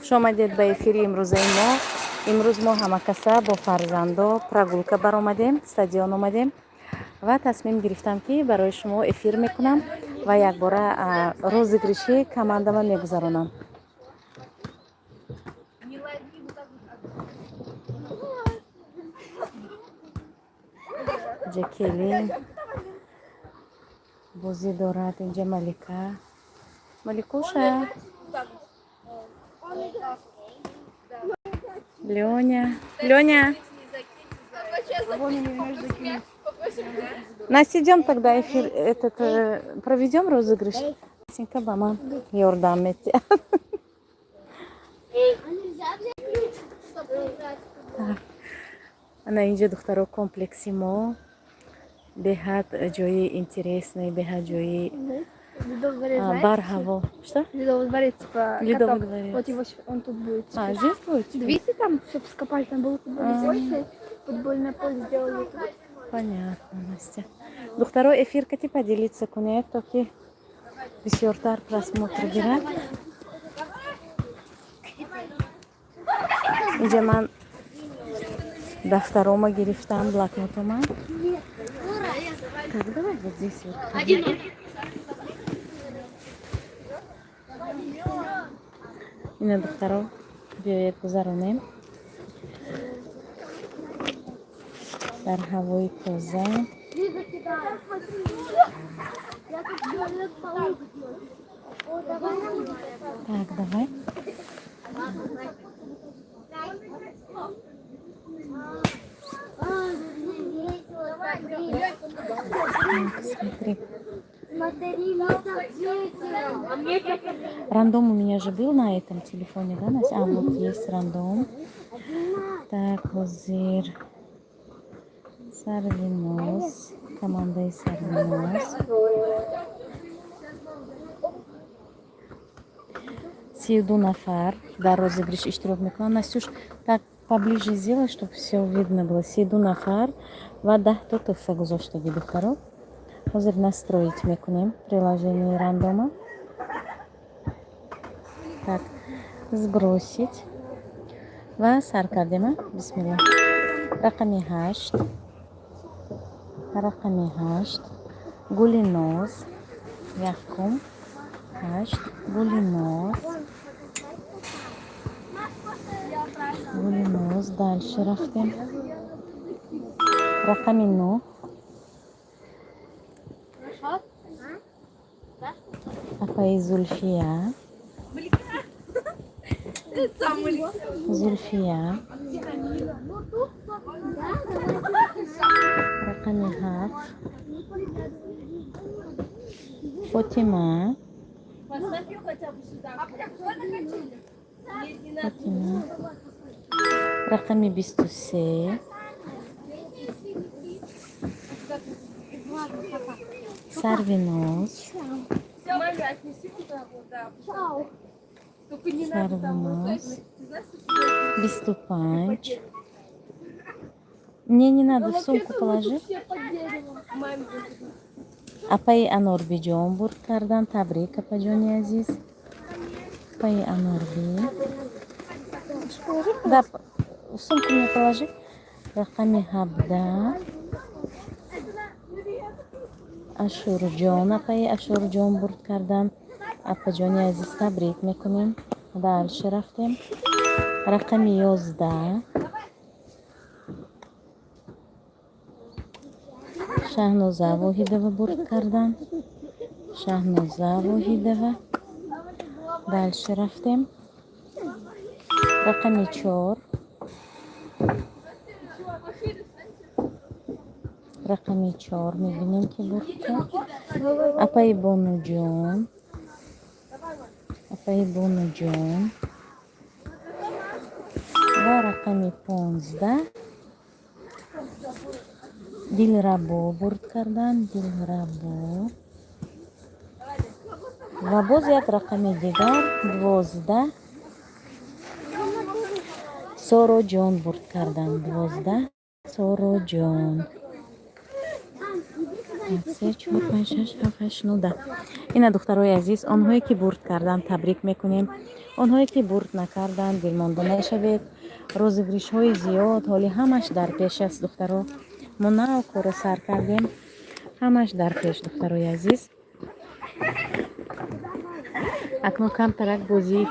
Хушомадед ба эфири имрӯзаи мо. Имрӯз мо ҳамакаса бо фарзандо прогулка баромадем, стадион омадем ва тасмим гирифтам, ки барои шумо эфир мекунам ва якбора розыгрыши командама мегузаронам. Не лови, вот так вот. Инҷа келин бозӣ дорад, инҷа Малика, Маликуша. Вот так вот. Лёня, Лёня. Не закиньте за. Настя, идем тогда эфир этот проведем, розыгрыш. Синка ба ман ёрдам метиҳад. А нельзя взять ключ, чтобы играть в футбол? Ана инҷа, духтаро, комплекси мо, беҳад ҷои интересный, беҳад ҷои Ледовый дворец, знаете? барҳаво. Что? Ледовый дворец, типа, Ледовый каток. Дворец. Вот его, он тут будет. А, здесь будет? Видите, там, чтобы скопали, там было футбольное поле, футбольное поле сделали тут. Понятно, Настя. Духтаро, эфир кати поделиться кунед, то ки бисёртар просмотр гирад. Инҷа ман дафтарома гирифтам, блокнотома. Так, давай вот здесь вот. Ина, духтаро, биёед, гузаронем дар ҳавои тоза. Лиза, кидай. Я как человек-паук делаю. О, давай. Так, давай. А, мне весело, смотри. Так, смотри. Смотри, мне так весело. Рандом у меня же был на этом телефоне, да, Настя? А, вот есть рандом. Так, ҳозир. Сарвиноз. Командаи Сарвиноз. 32 нафар дар розыгрыш иштирок мекунанд. Настюш, так поближе сделай, чтобы все видно было. 32 нафар ва 10-то туҳфа гузоштагӣ, духтаро. Ҳозир настроить мекунем приложение рандома. Так, сбросить. Ва сар кардем, а? Бисмилла. Рақами 8. Рақами 8. Гулиноз. Якум. 8. Гулиноз. Гулиноз. Дальше рафтем. Рақами 9. Хорошо? Апаи Зульфия. Зульфия. Рақами 7. Фотима. Поставь ее хотя бы сюда. Нет, не надо. Фотима. Рақами 23. Сарвиноз. Маме отнеси вот так вот, да. Только не надо там Сарвиноз. бросать. Ты знаешь, что сюда 25. Мне не надо, в сумку положи. Все под деревом. Маме вот. Апаи Анорбиҷон бурд кардан. Табрик, апаҷони азиз. Апаи Анорби. Да, в сумку мне положи. Рақами 17. Ашурҷон, апаи Ашурҷон бурд кардан. Апаҷони азиз, табрик мекунем. Дальше рафтем. Рақами 11. Шаҳноза Воҳидова бурд кардан. Шаҳноза Воҳидова. Дальше рафтем. Рақами 4. Рақами 4 мебинем, ки бурд кард. Апаи Бонуҷон. Апаи Бонуҷон. Ва рақами 15. Дилрабо бурд кардан. Дилрабо. Ва боз як рақами дигар, 12. Сороҷон бурд кардан. 12. Сороҷон. Як, се, чор, панҷ, шаш, ҳафт, ҳашт, нӯ, 10. Ина, духтарои азиз, онҳое ки бурд кардан, табрик мекунем. Онҳое, ки бурд накарданд, дилмонда нашавед. Розыгрышҳои зиёд ҳоли ҳамаш дар пеш аст, духтаро. Мо нав корро сар кардем, ҳамаш дар пеш, духтарои азиз. Акнун камтарак бозии